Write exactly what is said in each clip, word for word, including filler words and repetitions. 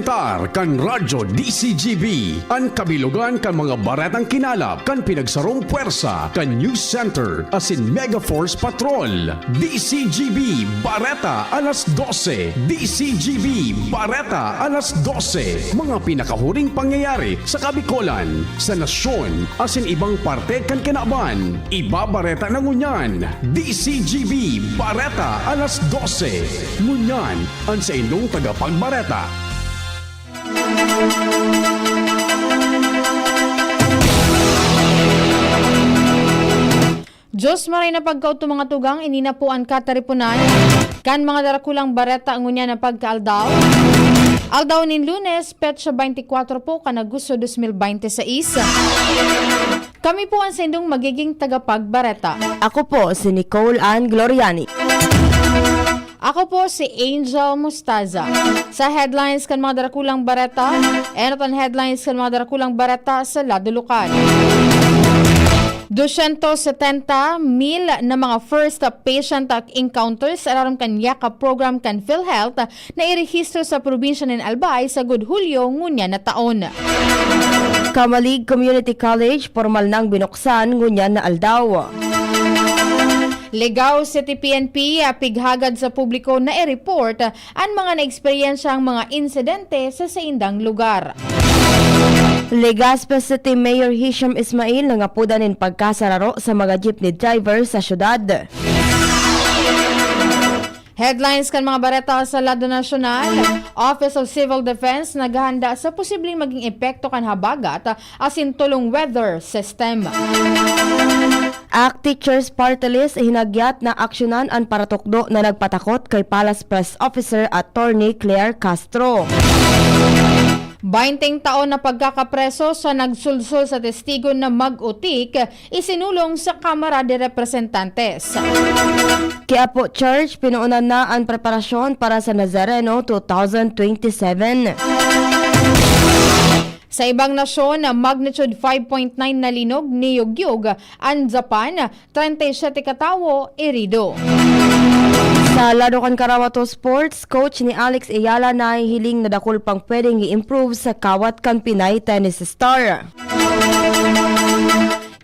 Tar kan Radyo D C G B, an kabilogan kan mga baretang kinalap kan pinagsarong pwersa kan News Center asin Mega Force Patrol. D C G B Bareta alas dose. D C G B Bareta alas dose. Mga pinakahuring pangyayari sa Kabikolan, sa nasyon, asin ibang parte kan kinaban. Ibabareta na ngunyan. D C G B Bareta alas dose. Ngunyan, an saindong tagapagbareta. Diyos maray na pagkaoto, mga tugang, ini na po an katariponan kan mga darakulang bareta ngunyan na pagkaaldaw. Aldaw nin Lunes, petsa twenty-four po kan Agosto dos mil bente seis. Kami po an saindong magiging tagapagbareta. Ako po si Nicole Ann Gloriani. Ako po si Angel Mustaza. Sa headlines kan mga darakulang bareta, enot an headlines kan mga darakulang bareta sa lado lokal. Dosyentos setenta mil na mga first patient encounters sa aram kan Yakap program kan PhilHealth na irehistro sa probinsya nin Albay sagod Hulyo ngunyan na taon. Camalig Community College, pormal nang binuksan ngunyan na aldaw. Legao City P N P, ah, pighagad sa publiko na i-report, ah, an mga naeksperyensyang mga insidente sa saindang lugar. Legazpi City Mayor Hisham Ismail nangapodan nin pagkasararo sa mga jeepney driver sa syudad. Headlines kan mga bareta sa lado nasyonal, Office of Civil Defense naghahanda sa posibleng maging epekto kan habagat asin tulong weather system. ACT Teachers Party List hinagyat na aksyonan an paratukdo na nagpatakot kay Palace Press Officer Attorney Claire Castro. Bainteng taon na pagkakapreso sa nagsulsol sa testigo na mag-utik, isinulong sa Kamara de Representantes. Quiapo Church, pinoonan na an preparasyon para sa Nazareno two thousand twenty-seven. Sa ibang nasyon, magnitude five point nine na linog niyugyog an Japan, treinta y siete ka tawo herido. Sa lado kan Karawato Sports, coach ni Alex Ayala nahihiling na dakul pang pwedeng i-improve sa kawat kan Pinay tennis star.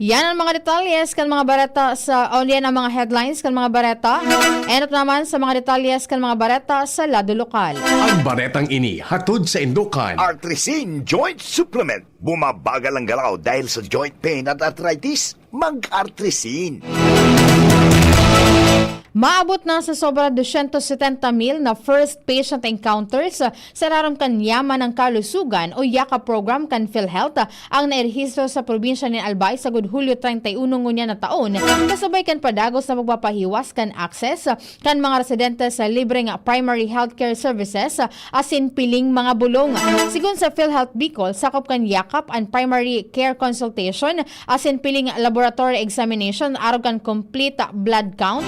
Yan ang mga detalles kan mga bareta sa, o yan ang mga headlines kan mga bareta. Enot naman sa mga detalles kan mga bareta sa lado lokal. Ang baretang ini hatod saindo kan Artrisin Joint Supplement. Bumabagal ang galaw dahil sa joint pain at arthritis. Mag-Artrisin. Maabot na sa sobra dosyentos setenta mil na first patient encounters sa irarom kan Yaman ng Kalusugan o Yaka program kan PhilHealth ang nairehistro sa probinsya nin Albay sagod Hulyo treinta y uno ngunyan na taon, kasabay kan padagos na pagpapahiwas kan access kan mga residente sa libreng primary healthcare services asin piling mga bulong. Sigon sa PhilHealth Bicol, sakop kan Yakap an primary care consultation asin piling laboratory examination arog kan complete blood count,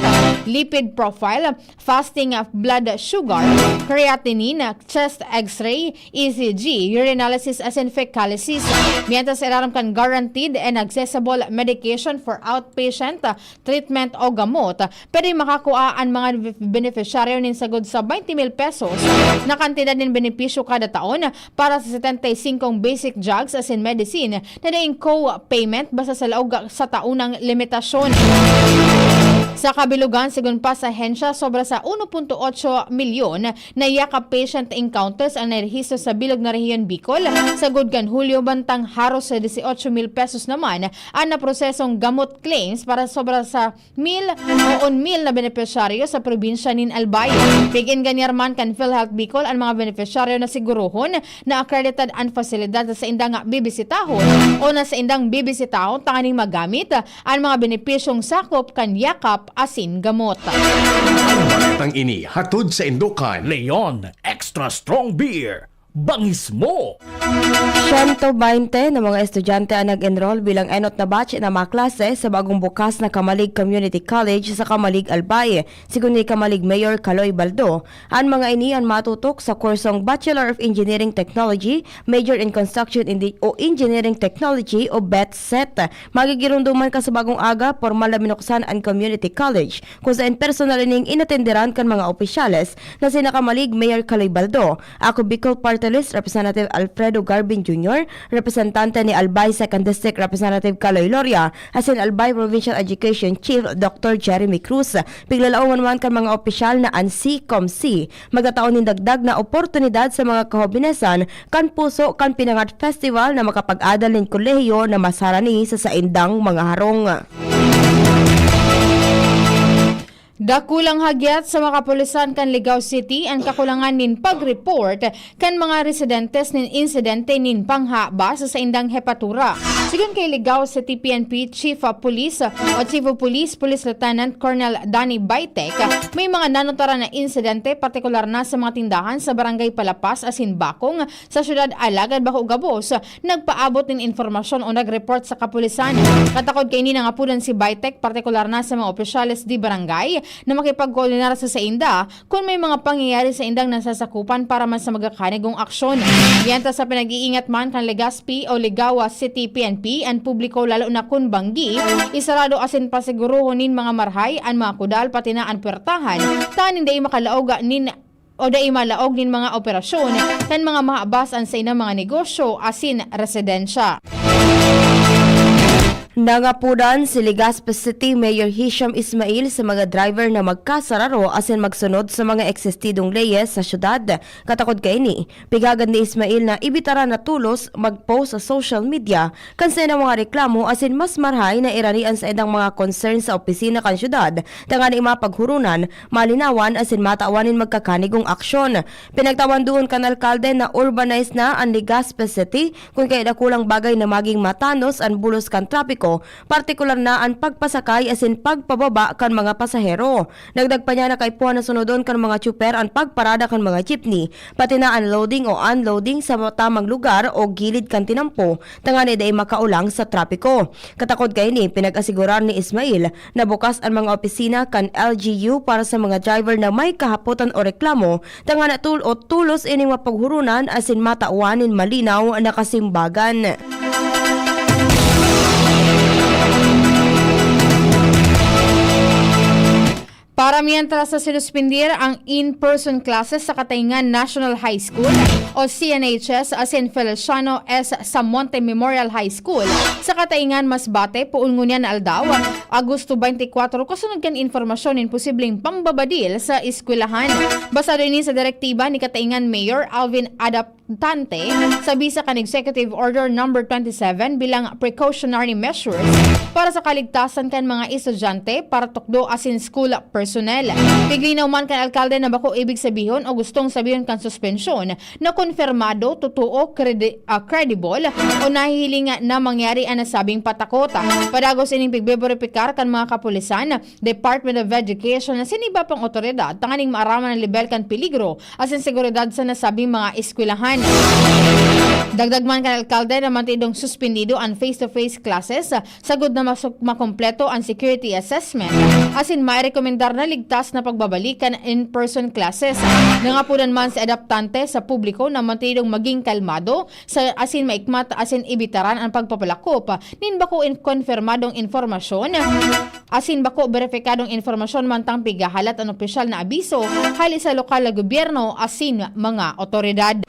lipid profile, fasting blood sugar, creatinine, chest X-ray, E C G, urinalysis asin fecalysis. Mientras irarom kan guaranteed and accessible medication for outpatient treatment o gamot, pwede makakua an mga benepisyaryo nin sagkod sa twenty mil pesos na kantidad nin benepisyo kada taon para sa setenta y singkong basic drugs asin medicine na daing co-payment basta sa laog sa taon na limitasyon. Sa kabilogan, sigon pa sa ahensya, sobra sa uno punto otso milyon na Yakap patient encounters ang narehistro sa bilog na rehiyon Bicol. Sagkod kan Hulyo, bantang haros sa dieciocho mil pesos naman ang naprosesong gamot claims para sobra sa mil o un mil na benepisyaryo sa probinsya nin Albay. Pig-in ganyar man kan PhilHealth Bicol an mga benepisyaryo na sigurohon na accredited an pasilidad na saindang bibisitahon o na saindang bibisitahon tanganing magamit an mga benepisyong sakop kan Yakap asin gamot. Ang baretang ini hatod saindo kan Leon Extra Strong Beer. Bangis mo! Siyento baynte na mga estudyante ang nag-enroll bilang enot na batch na maklase sa bagong bukas na Camalig Community College sa Camalig, Albay. Sigon ni Camalig Mayor Caloy Baldo, an mga ini an matutok sa kursong Bachelor of Engineering Technology, Major in Construction Engi-, o Engineering Technology o BETSET. Magigiromdoman kan sa bagong aga, pormal na binuksan an community college, kung saen personal ining inatenderan kan mga opisyales na sina Camalig Mayor Caloy Baldo, Ako Bicol Party Socialist Representative Alfredo Garbin Junior, representante ni Albay Second District Representative Kaloy Loria, asin Albay Provincial Education Chief Doctor Jeremy Cruz. Piglalaoman man kan mga opisyal na an C COMC magtatao nin dagdag na oportunidad sa mga kahobinesan kan Puso kan Pinangat Festival na makapag-adal nin kolehiyo na mas harani sa saindang mga harong. Dakulang hagyat sa mga kapulisan kan Ligao City an kakulangan nin pag-report kan mga residentes nin insidente nin pangha ba sa saindang hepatura. Sigon kay Ligao City P N P Chief of Police o Chief of Police, Police Lieutenant Colonel Danny Baitek, may mga nanutaran na insidente, partikular na sa mga tindahan sa Barangay Palapas asin Bakong, sa syudad, alagad bako gabos nagpaabot nin impormasyon o nag-report sa kapulisan. Katakod kaini, nangapudan si Baitek, partikular na sa mga opisyales di barangay, na makipagkoordinar sa sainda kun may mga pangyayari saindang nasasakupan para man sa magkakanigong aksyon. Mientras, sa pinag-iingat man kan Legazpi o Ligawa City P N P an publiko, lalo na kun banggi, isarado asin pasigurohon nin mga marhay an mga kudal, pati na an puwertahan, tanganing dai makalaog nin o dai malaog nin mga operasyon kan mga mahabas an saindang mga negosyo asin residensya. Nangapudan si Legazpi City Mayor Hisham Ismail sa mga driver na magkasararo asin magsunod sa mga eksistidong leyes sa syudad. Katakod kaini, pigagad ni Ismail na ibitaran na tolos mag-post sa social media kan saindang mga reklamo asin mas marhay na irani an saindang mga concern sa opisina kan syudad, tanganing mapaghurunan, malinawan asin matawan nin magkakanigong aksyon. Pinagtawan duon kan alkalde na urbanized na an Legazpi City, kun kaya dakulang bagay na maging matanos an bulos kan trapiko, partikular na an pagpasakay asin pagpababa kan mga pasahero. Dagdag pa niya na kaipuhan na sunodon kan mga tsuper an pagparada kan mga jeepney, pati na an loading o unloading sa tamang lugar o gilid kan tinampo, tanganing dai makaulang sa trapiko. Katakod kaini, pinag-asigurar ni Ismail na bukas an mga opisina kan L G U para sa mga driver na may kahapotan o reklamo, tanganing tul-, o tolos ining mapaghurunan asin matawan nin malinaw na kasimbagan. Para mientras, sa sinuspindir ang in-person classes sa Katayngan National High School o C N H S asin Feliciano S. Samonte Memorial High School sa Katayngan, Masbate, poon ngunyan na aldaw, Agosto twenty-four, kasunod kan impormasyon nin posibleng pambabadil sa eskwelahan. Basado ini sa direktiba ni Katayngan Mayor Alvin Adap-, Tante, sabi sa kan Executive Order Number twenty-seven, bilang precautionary measures para sa kaligtasan kan mga estudyante, paratukdo asin school personnel. Piglinaw man kan alkalde na bako ibig sabihon o gustong sabihon kan suspensyon na konfirmado, totoo, credi-, ah, credible o nahihiling na mangyari an nasabing patakot. Padagos ining pigbeberipikar kan mga kapulisan, Department of Education asin iba pang otoridad tanganing maaraman an lebel kan peligro asin seguridad sa nasabing mga eskwelahan. Dagdag man kan alkalde na mantidong suspendido an face-to-face classes, sagkod na masu-, makompleto an security assessment, asin mairekomendar na ligtas na pagbabalik kan in-person classes. Nangapudan man si adaptante sa publiko na mantidong maging kalmado sa, asin maikmat asin ibitaran an pagpapalakop nin bako in-, konfirmadong impormasyon asin bako beripikadong impormasyon mantang pighahalat an opisyal na abiso hali sa lokal na gobyerno asin mga otoridad.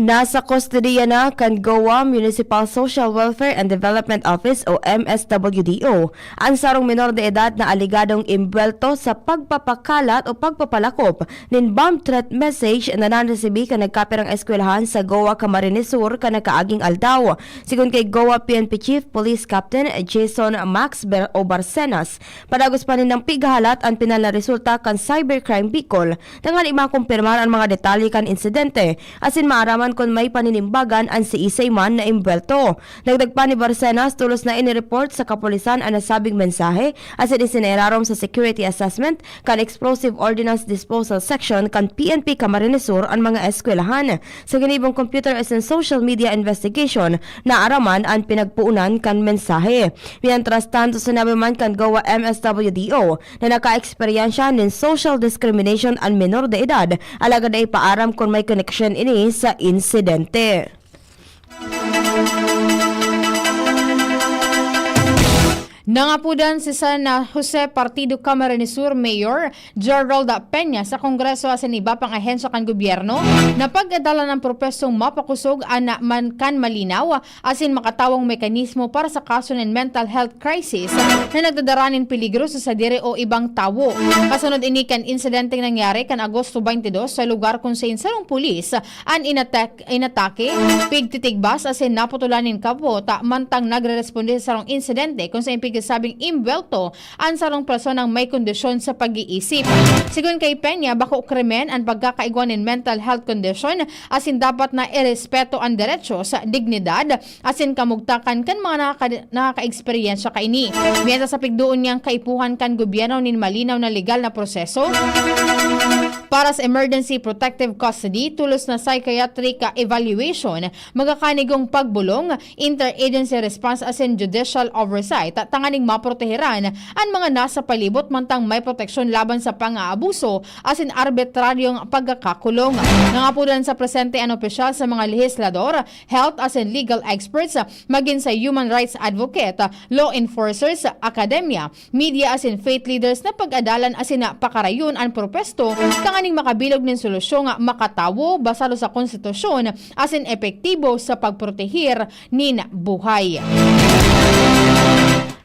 Nasa kustodiya na kan Goa Municipal Social Welfare and Development Office o M S W D O an sarong menor de edad na alegadong imbuwelto sa pagpapakalat o pagpapalakop nin bomb threat message na naresibi kan nagkapirang eskwelahan sa Goa, Camarines Sur, kan nakaaging aldaw. Sigon kay Goa P N P Chief Police Captain Jason Max Ber-, o Barcenas, padagos pa nindang pighahalat an pinal na resulta kan Cybercrime Bicol, tanganing makumpirmar an mga detalye kan insidente asin maaraman kun may paninimbagan an siisay man na imbuwelto. Dagdag pa ni Barcenas, tolos na inireport sa kapulisan an nasabing mensahe asin isinirarom sa security assessment kan Explosive Ordnance Disposal Section kan P N P Camarines Sur an mga eskwelahan. Sa ginibong computer asin social media investigation, naaraman an pinagpoonan kan mensahe. Mientras tanto, sinabi man kan Goa M S W D O na nakaeksperyensya nin social discrimination an menor de edad, alagad dai pa aram kun may koneksyon ini sa insidente. Nangapodan si San Jose Partido Camarines Sur Mayor Gerald Peña sa Kongreso asin iba pang ahensya kan gobyerno na pag-adalan an propesong mapakosog an man kan malinaw asin makatawong mekanismo para sa kaso nin mental health crisis na nagdadara nin peligro sa sadiri o ibang tawo. Kasunod ini kan insidenteng nangyari kan Agosto twenty-two sa lugar kun sain sarong pulis an inatak-, inatake, pigtitigbas asin naputulan nin kapot, mantang nagreresponde sa sarong insidente kun sain pigsasabing imbwelto an sarong personang may kondisyon sa pag-iisip. Sigon kay Peña, bako krimen an pagkakaigwa nin mental health condition asin dapat na irespeto an derecho sa dignidad asin kamugtakan kan mga nakaka-, nakakaeksperyensya kaini. Mientras sa pigdoon niyang kaipuhan kan gobyerno nin malinaw na legal na proseso para sa emergency protective custody, tulos na psychiatric evaluation, magakanigong pagbolong, interagency response asin judicial oversight, tanganing maproteheran an mga nasa palibot mantang may proteksyon laban sa pang-aabuso asin arbitraryong pagkakakulong. Nangapodan sa presente an opisyal sa mga lehislador, health asin legal experts, magin sa human rights advocate, law enforcers, akademya, media asin faith leaders na pag-adalan asin na pakarayon an propesto tanganing makabilog nin solusyong makatawo, basado sa konstitusyon asin epektibo sa pagprotehir nin buhay.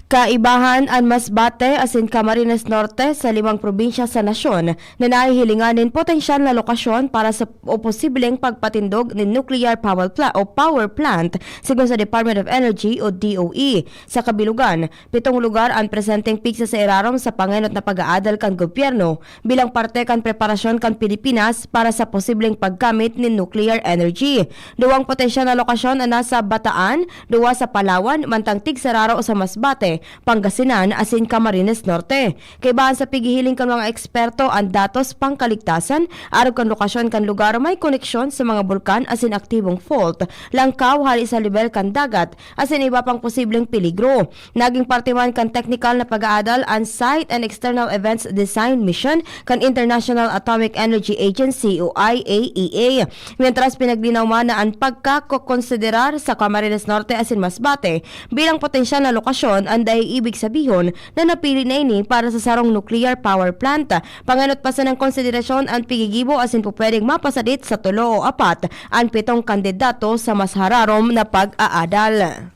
Kaibahan an Masbate asin Camarines Norte sa limang probinsya sa nasyon na nahihilingan nin potensyal na lokasyon para sa o posibleng pagpatindog nin nuclear power pla-, o power plant, sigon sa Department of Energy o D O E. Sa kabilogan, pitong lugar an presenteng pigsa sa irarom sa pangenot na pag-aadal kan gobyerno bilang parte kan preparasyon kan Pilipinas para sa posibleng paggamit nin nuclear energy. Duwang potensyal na lokasyon an nasa Bataan, duwa sa Palawan, mantang tigsararo sa Masbate, Pangasinan asin Camarines Norte. Kaibahan sa pighihiling kan mga eksperto an datos pangkaligtasan arog kan lokasyon kan lugar may koneksyon sa mga bulkan asin aktibong fault, langkaw hale sa lebel kan dagat, asin iba pang posibleng peligro. Naging parte man kan teknikal na pag-aadal an Site and External Events Design Mission kan International Atomic Energy Agency o I A E A. Mientras, pinaglinaw man na an pagkakokonsiderar sa Camarines Norte asin Masbate bilang potensyal na lokasyon, an dai ibig sabihon na napili na ini para sa sarong nuclear power plant. Pangenot pa sanang konsiderasyon an pigigibo asin pupwedeng mapasadit sa tulo o apat an pitong kandidato sa mas hararom na pag-aadal.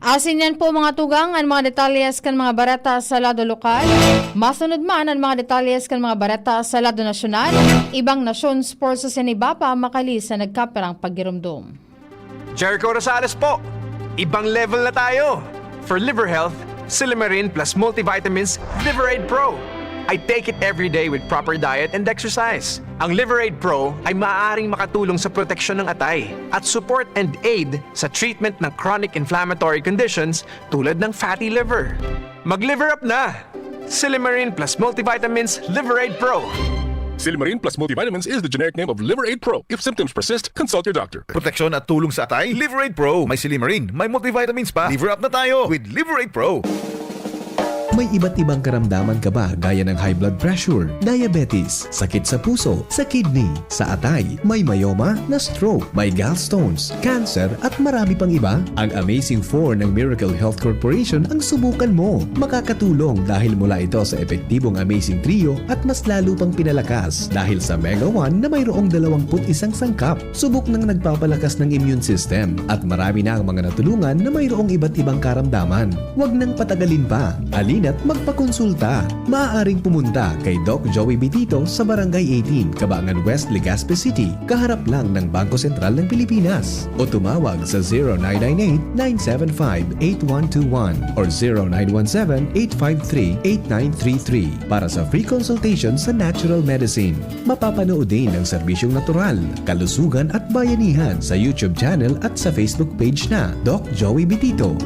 Asin yan po, mga tugang, an mga detalyes kan mga bareta sa lado lokal. Masunod man an mga detalyes kan mga bareta sa lado nasyonal, ibang nasyon, sports asin iba pa, makali sa nagkapirang paggiromdom. Jericho Rosales po! Ibang level na tayo! For liver health, Silymarin plus multivitamins Liver Aid Pro. I take it every day with proper diet and exercise. Ang Liver Aid Pro ay maaaring makatulong sa proteksyon ng atay at support and aid sa treatment ng chronic inflammatory conditions tulad ng fatty liver. Mag-liver up na! Silymarin plus multivitamins Liver Aid Pro. Silymarin plus multivitamins is the generic name of Liver Aid Pro. If symptoms persist, consult your doctor. Proteksyon at tulong sa atay, Liver Aid Pro. May silymarin, may multivitamins pa. Liver up na tayo with Liver Aid Pro. May iba't ibang karamdaman ka ba, gaya ng high blood pressure, diabetes, sakit sa puso, sa kidney, sa atay, may myoma, na-stroke, may gallstones, cancer, at marami pang iba? Ang Amazing Four ng Miracle Health Corporation ang subukan mo. Makakatulong dahil mula ito sa epektibong Amazing Trio at mas lalo pang pinalakas dahil sa Mega One na mayroong dalawampu't isang sangkap. Subok nang nagpapalakas ng immune system at marami na ang mga natulungan na mayroong iba't ibang karamdaman. Huwag nang patagalin pa. Halina't magpakonsulta. Maaaring pumunta kay Doc Joey Bitito sa Barangay eighteen, Cabangan West, Legazpi City, kaharap lang ng Bangko Sentral ng Pilipinas. O tumawag sa zero nine nine eight, nine seven five, eight one two one or zero nine one seven, eight five three, eight nine three three para sa free consultation sa natural medicine. Mapapanood din ang serbisyong natural, kalusugan at bayanihan sa YouTube channel at sa Facebook page na Doc Joey Bitito.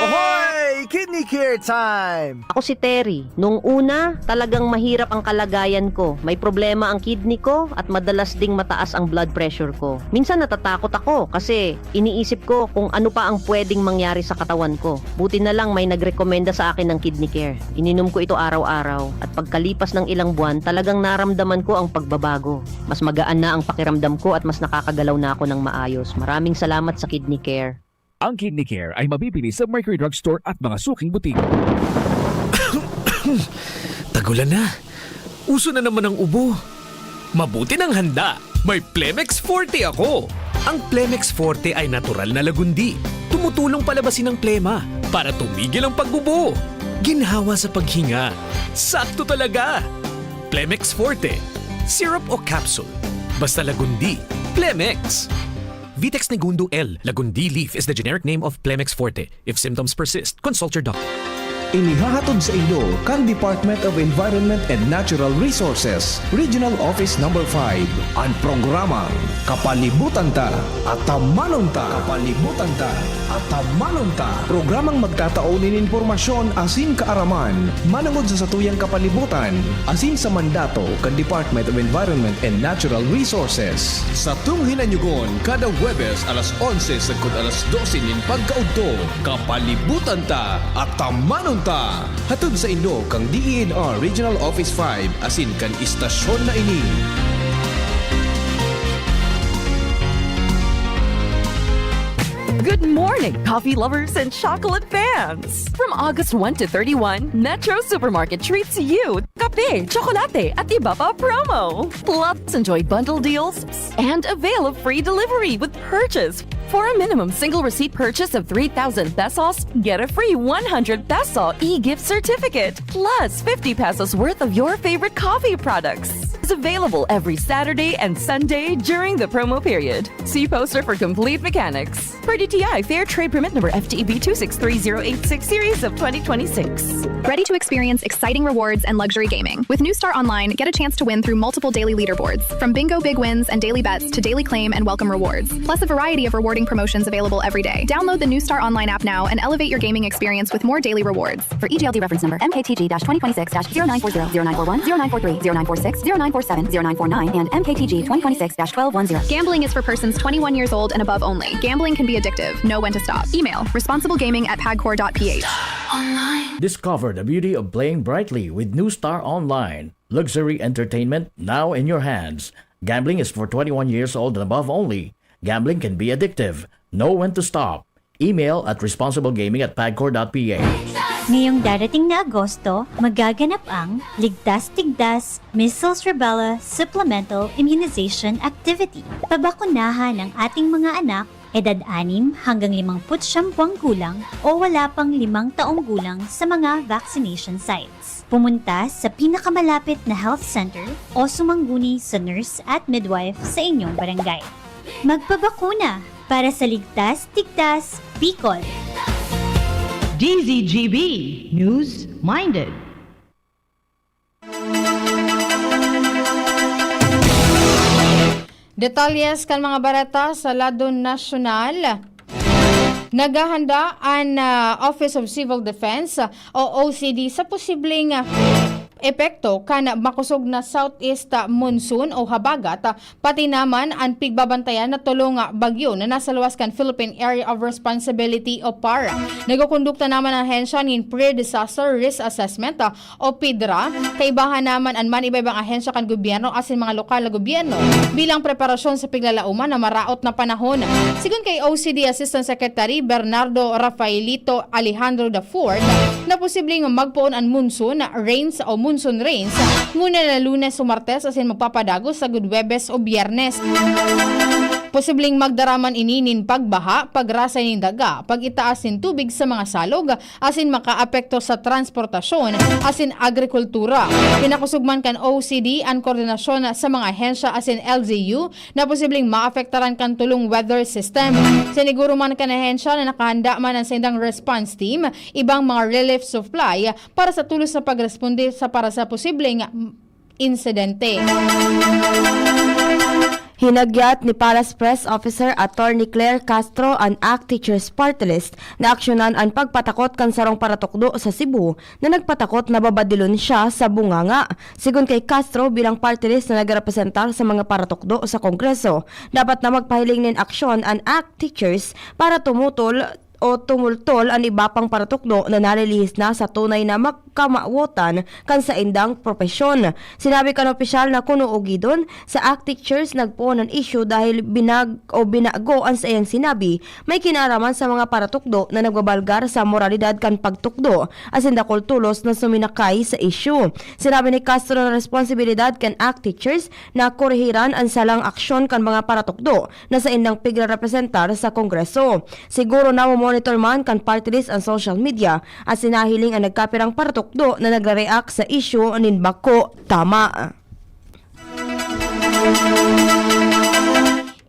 Ahoy! Kidney Care Time! Ako si Terry. Nung una, talagang mahirap ang kalagayan ko. May problema ang kidney ko at madalas ding mataas ang blood pressure ko. Minsan natatakot ako kasi iniisip ko kung ano pa ang pwedeng mangyari sa katawan ko. Buti na lang may nagrekomenda sa akin ng Kidney Care. Ininom ko ito araw-araw at pagkalipas ng ilang buwan, talagang naramdaman ko ang pagbabago. Mas magaan na ang pakiramdam ko at mas nakakagalaw na ako ng maayos. Maraming salamat sa Kidney Care. Ang Kidney Care ay mabibili sa Mercury Drug Store at mga suking butika. Tagulan na. Uso na naman ang ubo. Mabuti nang handa. May Plemex Forte ako. Ang Plemex Forte ay natural na lagundi. Tumutulong palabasin ang plema para tumigil ang pag-ubo. Ginhawa sa paghinga. Sakto talaga. Plemex Forte. Syrup o capsule. Basta lagundi. Plemex. Vitex Negundo L. Lagundi leaf is the generic name of Plemex Forte. If symptoms persist, consult your doctor. Inihahatod sa inyo kan Department of Environment and Natural Resources, Regional Office Number five, an programang Kapalibutan Ta, Atamanon Ta. Kapalibutan Ta, Atamanon Ta. Programang magtatao nin impormasyon asin kaaraman manongod sa satuyang kapalibutan asin sa mandato kan Department of Environment and Natural Resources. Satong hinanyugon kada Huwebes alas onse sagkod alas dose nin pagkaudto. Kapalibutan Ta, Atamanon Ta! Hatod sa inyo kan D E N R Regional Office five asin kan istasyon na ini. Good morning, coffee lovers and chocolate fans! From August one to thirty-one, Metro Supermarket treats you kape, tsokolate, at iba pa promo. Plus, enjoy bundle deals and avail of free delivery with purchase. For a minimum single receipt purchase of three thousand pesos, get a free one hundred peso e-gift certificate, plus fifty pesos worth of your favorite coffee products. Is available every Saturday and Sunday during the promo period. See poster for complete mechanics. Per D T I, Fair Trade Permit Number F T E B two six three zero eight six Series of twenty twenty-six. Ready to experience exciting rewards and luxury gaming? With New Star Online, get a chance to win through multiple daily leaderboards, from bingo big wins and daily bets to daily claim and welcome rewards, plus a variety of rewarding promotions available every day. Download the New Star Online app now and elevate your gaming experience with more daily rewards. For E G L D reference number, M K T G dash twenty twenty-six dash zero nine four zero, zero nine four one, zero nine four three, zero nine four six, zero nine four seven, zero nine four nine, and M K T G twenty twenty-six dash twelve one zero. Gambling is for persons twenty-one years old and above only. Gambling can be addictive. Know when to stop. Email responsiblegaming at pagcor dot P H. Discover the beauty of playing brightly with New Star Online. Luxury entertainment now in your hands. Gambling is for twenty-one years old and above only. Gambling can be addictive. Know when to stop. Email at responsiblegaming at pagcor dot P H. Ngayong darating na Agosto, magaganap ang Ligtas Tigdas Measles Rubella Supplemental Immunization Activity. Pabakunahan ang ating mga anak, edad anim hanggang limampu't siyam buwang gulang o wala pang limang taong gulang sa mga vaccination sites. Pumunta sa pinakamalapit na health center o sumangguni sa nurse at midwife sa inyong barangay. Magpabakuna para sa Ligtas Tigdas Bicol. D Z G B News Minded. Detalles kan mga bareta sa lado nasyonal. Naghahanda an, ah, Office of Civil Defense o O C D sa posibleng, ah, epekto kan makosog na southeast, ah, monsoon o habagat, ah, pati naman an pigbabantayan na tolong, ah, bagyo na nasa luwas kan Philippine Area of Responsibility o PAR. Nagkukondukta naman an ahensya nin Pre-Disaster Risk Assessment, ah, o PDRA, kaibahan naman an man iba-ibang ahensya kan gobyerno asin mga lokal na gobyerno bilang preparasyon sa piglalauman na maraot na panahon. Sigon kay O C D Assistant Secretary Bernardo Rafaelito Alejandro the fourth, na posibleng magpoon an monsoon rains o monsoon rains nguna na Lunes o Martes asin magpapadagos sagkod Huwebes o Biyernes. Posibleng magdara man ini nin pagbaha, pagrasay nin daga, pag-itaas nin tubig sa mga salog, asin makaapekto sa transportasyon asin agrikultura. Pinakosog man kan O C D an koordinasyon sa mga ahensya asin L G U na posibleng maapektaran kan tolong weather system. Siniguro man kan ahensya na nakahanda man an saindang response team, ibang mga relief supply para sa tulos na pagresponde sa para sa posibleng insidente. Hinagyat ni Palace Press Officer Attorney Claire Castro an ACT Teachers Party List na aksyonan an pagpatakot kan sarong paratukdo sa Cebu na nagpatakot na babadilon siya sa bunganga. Sigon kay Castro, bilang party list na nagrepresentar sa mga paratukdo sa Kongreso, dapat na magpahiling nin aksyon an ACT Teachers para tumutol o tumultol an iba pang paratukdo na nalilihis na sa tunay na makamawotan kan saindang propesyon. Sinabi kan opisyal na kuno ugidon, sa ACT Teachers nagpoon an isyu dahil binag o binago an saiyang sinabi, may kinaaraman sa mga paratukdo na nagbabalgar sa moralidad kan pagtukdo, asin dakul tolos na suminakay sa isyu. Sinabi ni Castro na responsibilidad kan ACT Teachers na korehiran an salang aksyon kan mga paratukdo na saindang pigrerepresentar sa Kongreso. Siguro namomonitor man kan party list an social media, asin nahiling an nagkapirang paratukdo na nagre-react sa isyu nin bako tama.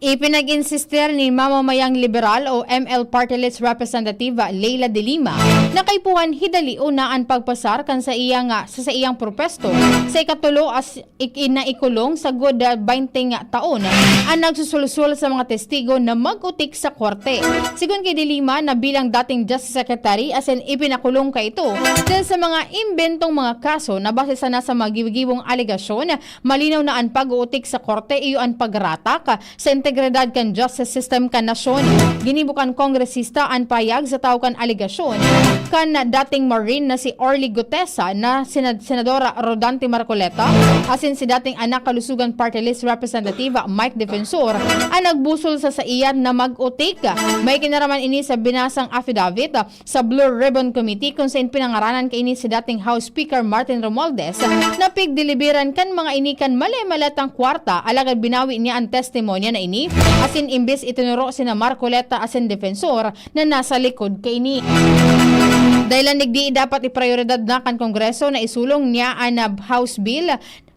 Ipinag-insistir ni Mamamayang Liberal o M L Party List Representative Leila de Lima na kaipuhan hidalion na an pagpasar kan sa iya nga sa saiyang propesto sa ikatulo as ik-, na ikulong sagkod, ah, baynte nga taon an nagsusulsol sa mga testigo na mag-utik sa korte. Sigon kay De Lima na bilang dating Justice Secretary asin ipinakulong kaito dahil sa mga imbentong mga kaso na base sana sa mga gibo-gibong alegasyon, malinaw na an pag-uutik sa korte iyo an pagratak sa integridad kan justice system kan nasyon. Ginibo kan kongresista an pahayag sa tawo kan alegasyon kan dating Marine na si Orly Gutesa na Senad-, Senadora Rodante Marcoleta asin si dating Anak Kalusugan Party List Representative Mike Defensor an nagbusol sa saiya na mag-utik. May kinaraman ini sa binasang affidavit sa Blue Ribbon Committee, kun sain pinangaranan kaini si dating House Speaker Martin Romualdez na pigdeliberan kan mga ini kan male-maletang kwarta, alagad binawi niya an testimonya na ini, asin imbes itinuro sina Marcoleta asin Defensor na nasa likod kaini. Dahilan digdi dapat iprayoridad na kan Kongreso na isulong niya an, ah, House Bill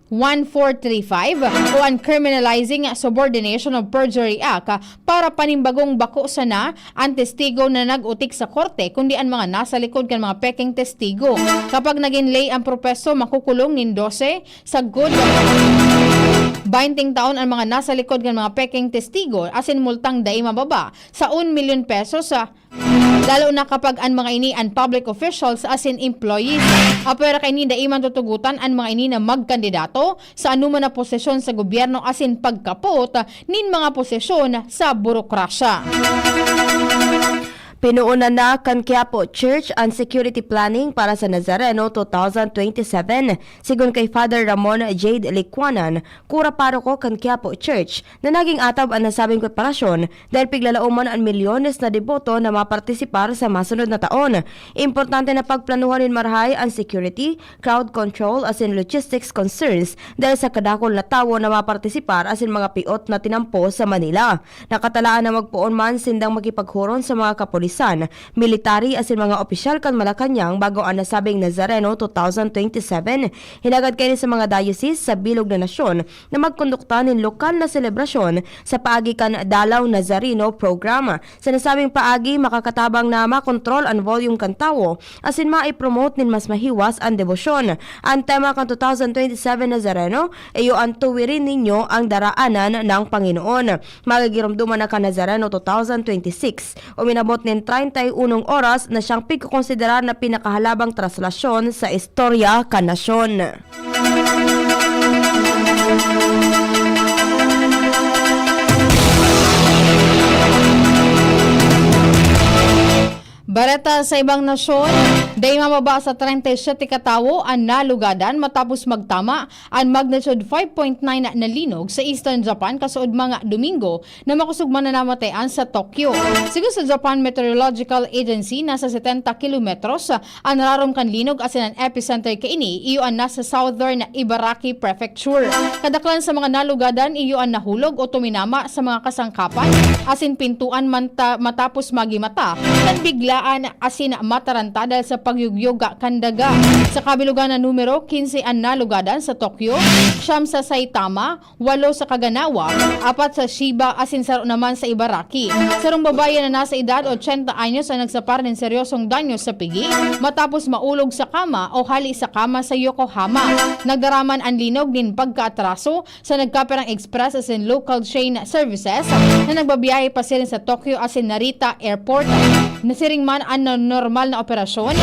one four three five o an Criminalizing Subordination of Perjury Act para panimbagong bako sana an testigo na nag-utik sa korte, kundi an mga nasa likod kan mga pekeng testigo. Kapag nagin lay an propeso, makukulong nin dose sagkod baynte taon an mga nasa likod kan mga pekeng testigo, asin multang dai mababa sa un milyon pesos sa lalo na kapag an mga ini an public officials asin employees. Apwera kaini, dai man tutugotan an mga ini na magkandidato sa anoman na posisyon sa gobyerno asin pagkapot nin mga posisyon sa burokrasya. Pinoonan na kan Quiapo Church an security planning para sa Nazareno two thousand twenty-seven. Sigon kay Father Ramon Jade Licuanan, kura paroko kan Quiapo Church, na naging atab an nasabing preparasyon dahil piglalaoman an milyones na deboto na mapartisipar sa masunod na taon. Importante na pagplanuhan nin marahay an security, crowd control asin logistics concerns dahil sa kadakul na tawo na mapartisipar asin mga piot na tinampo sa Manila. Nakatalaan na magpoon man sindang makipaghuron sa mga kapulisan, military asin mga opisyal kan Malacañang bago an nasabing Nazareno two thousand twenty-seven. Hinagad kaini sa mga diocese sa bilog na nasyon na magkondukta nin lokal na selebrasyon sa paagi kan Dalaw Nazareno Program. Sa nasabing paagi, makakatabang na makontrol an volume kan tawo asin maipromote nin mas mahiwas an debosyon. An tema kan two thousand twenty-seven Nazareno, iyo an Tuwirin Ninyo ang Daraanan ng Panginoon. Magigiromdoman na kan Nazareno two thousand twenty-six. Uminabot nin treinta y unong oras na siyang pigkokonsiderar na pinakahalabang traslasyon sa istorya kan nasyon. Bareta sa ibang nasyon, dai mababa sa treinta y siete katawo an nalugadan matapos magtama an magnitude five point nine na linog sa Eastern Japan kasuodma nga Domingo na makosog man na namatayan sa Tokyo. Sigon sa Japan Meteorological Agency, nasa setenta kilometros an rarom kan linog asin an epicenter kaini iyo an nasa southern Ibaraki Prefecture. Kadaklan sa mga nalugadan iyo an nahulog o tuminama sa mga kasangkapan asin pintuan manta-, matapos magimata kan biglaan asin mataranta dahil sa pagyugyoga kan daga. Sa kabilugan na numero, quince an nalugadan sa Tokyo, siyam sa Saitama, walo sa Kaganawa, apat sa Chiba, asin saro naman sa Ibaraki. Sarong babayi na nasa edad ochenta anyos ang nagsapar nin seryosong danyo sa pigi matapos maulog sa kama o hali sa kama sa Yokohama. Nagdaraman an linog nin pagkaatraso sa nagkapirang express asin local train services na nagbabiyahe pasiring sa Tokyo asin Narita Airport. Nasiring man an normal na operasyon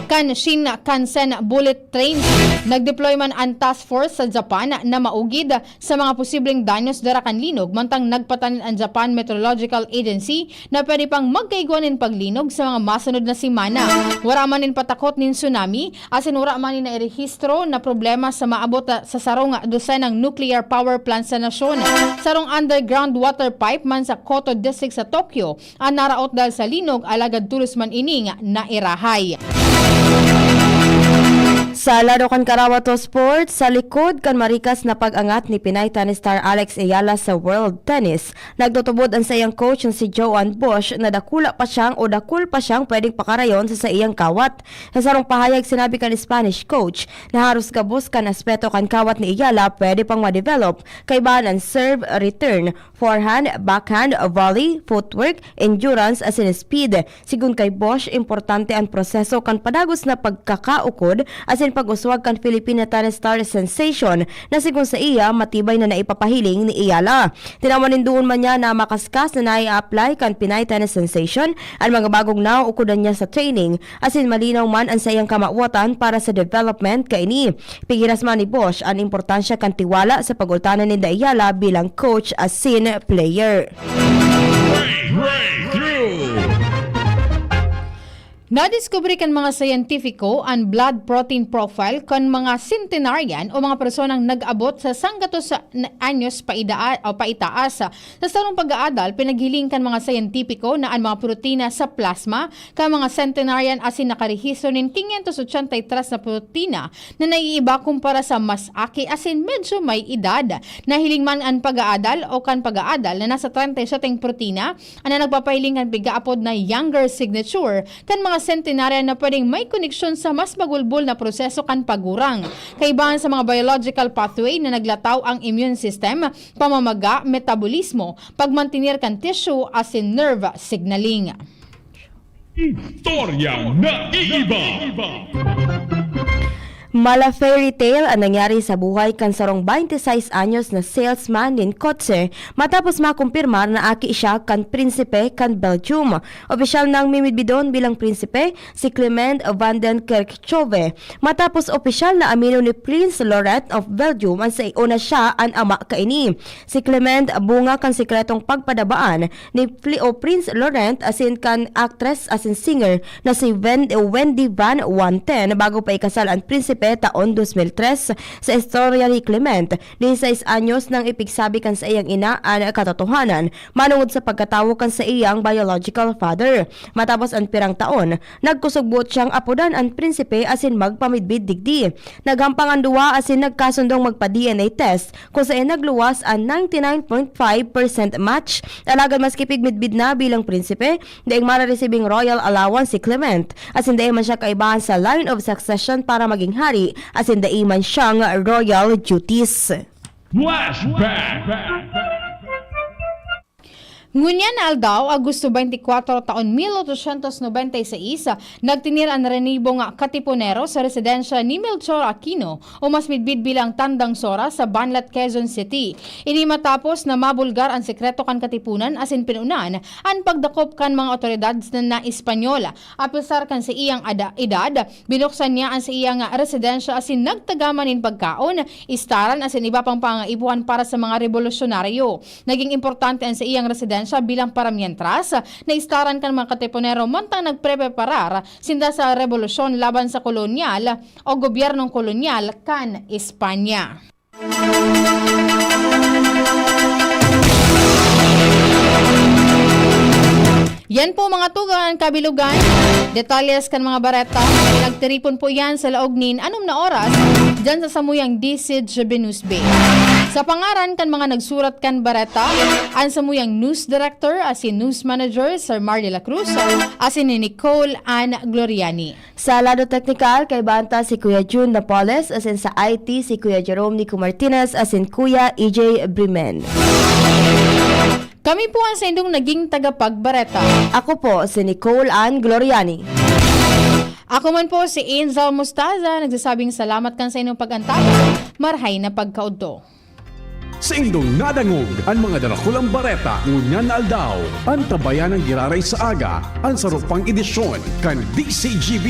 kan Shinkansen bullet trains. Nag-deploy man an task force sa Japan na maugid sa mga posibleng danyos dara kan linog, mantang nagpatanin an Japan Meteorological Agency na pwede pang magkaigwa nin paglinog sa mga masunod na semana. Wara man nin patakot nin tsunami, asin wara man nin nairehistro na problema sa maabot sa sarong dosenang nuclear power plant sa nasyon. Sarong underground water pipe man sa Koto District sa Tokyo ang naraot dahil sa linog, alagad tolos man ining nairahay. Sa lado kan Karawato Sports, sa likod kan marikas na pag-angat ni Pinay tennis star Alex Ayala sa World Tennis, nagtutubod an saiyang coach na si Joan Bosch na dakula pa siyang o dakul pa siyang pwedeng pakarayon sa saiyang kawat. Sa sarong pahayag, sinabi kan Spanish coach na haros gabos kan aspeto kan kawat ni Ayala pwede pang ma-develop, kaibahan an serve, return, forehand, backhand, volley, footwork, endurance, asin speed. Sigon kay Bosch, importante an proseso kan padagos na pagkakaukod asin pag-uswag kan Filipina tennis star sensation na sigon sa iya, matibay na naipapahiling ni Ayala. Tinawan nin duon man niya na makaskas na nai-apply kan Pinay tennis sensation an mga bagong nauukodan niya sa training, asin malinaw man an saiyang kamawatan para sa development kaini. Pigiras man ni Bosch an importansya kan tiwala sa pag-ultanan ninda Ayala bilang coach asin player. Breakthrough! Nadiskubre kan mga siyentipiko an blood protein profile kan mga centenarian o mga personang nag-abot sa sanggatos na anyos paida-, o paitaas. Sa sarong pag-aadal, pinaghiling kan mga siyentipiko na an mga protina sa plasma kan mga centenarian asin nakarehistro nin quinientos ochenta y tres na protina na naiiba kumpara sa mas aki asin medyo may edad. Nahiling man an pag-aadal o kan pag-aadal na nasa treinta y siete protina an nagpapahiling kan pigaapod na younger signature kan mga centenarian na pwedeng may koneksyon sa mas magulbol na proseso kan pagurang. Kaibahan sa mga biological pathway na naglataw ang immune system, pamamaga, metabolismo, pagmantener kan tissue asin nerve signaling. Istoryang naiiba. Mala fairy tale an nangyari sa buhay kan sarong twenty-six anyos na salesman nin kotse matapos makumpirmar na aki siya kan prinsipe kan Belgium. Opisyal nang mimidbidon bilang prinsipe si Clement van den Kerkhove, matapos opisyal na amino ni Prince Laurent of Belgium an sa o na siya an ama kaini. Si Clement, bunga kan sikretong pagpadabaan ni Pli-, o Prince Laurent asin kan actress asin singer na si Wen-, Wendy Van Wanten bago pa ikasal an prinsipe taon dos mil tres. Sa istorya ni Clement, dieciséis anyos nang ipigsabi kan saiyang ina an katotohanan manongod sa pagkatawo kan saiyang biological father. Matapos an pirang taon, nagkusog buot siyang apodan an prinsipe asin magpamidbid digdi. Naghampang an duwa asin nagkasundong magpa-D N A test, kung saen nagluwas an ninety nine point five percent match. Alagad maski pigmidbid na bilang prinsipe, daing mararesibing royal allowance si Clement, asin dai man siya kaibahan sa line of succession para maging hari, asin dai man siyang royal duties. Flashback! Ngunyan na aldaw, Agosto twenty-four, taon mil ochocientos noventa y seis, nagtinir an renibo nga katipunero sa residensya ni Melchor Aquino, o mas midbid bilang Tandang Sora, sa Banlat, Quezon City. Ini matapos na mabulgar an sekreto kan katipunan asin pinunan an pagdakop kan mga awtoridad na, na Espanyol. Apesar kan sa iyang ada-, edad, binuksan niya an sa iyang residensya asin nagtagaman nin pagkaon, istaran asin iba pang pangaipuhan para sa mga rebolusyonaryo. Naging importante an saiyang residensya bilang paramientras na istaran kan mga katipunero mantang nagprepreparar sinda sa rebolusyon laban sa kolonyal o gobyernong kolonyal kan Espanya. Yan po, mga tugang, ang kabilugan. Detalles kan mga bareta, pinagtiripon po yan sa laog nin anom na oras dyan sa samuyang D C J Binusbe. Kapangaran kan mga nagsurat kan bareta, an samuyang news director asin news manager, Sir Mar de la Cruz, asin ni Nicole Ann Gloriani. Sa lado teknikal, kaibahan ta si Kuya Jun Napoles, asin sa I T si Kuya Jerome Nico Martinez, asin Kuya E J Brimen. Kami po ang saindong naging tagapagbareta. Ako po si Nicole Ann Gloriani. Ako man po si Angel Mostaza, nagsasabing salamat kan saindong pag-antabay. Marhay na pagkaodto. Saindong nadangog an mga darakulang bareta ngunyan na aldaw. Antabayan an giraray sa aga, an saro pang edisyon kan D C G B.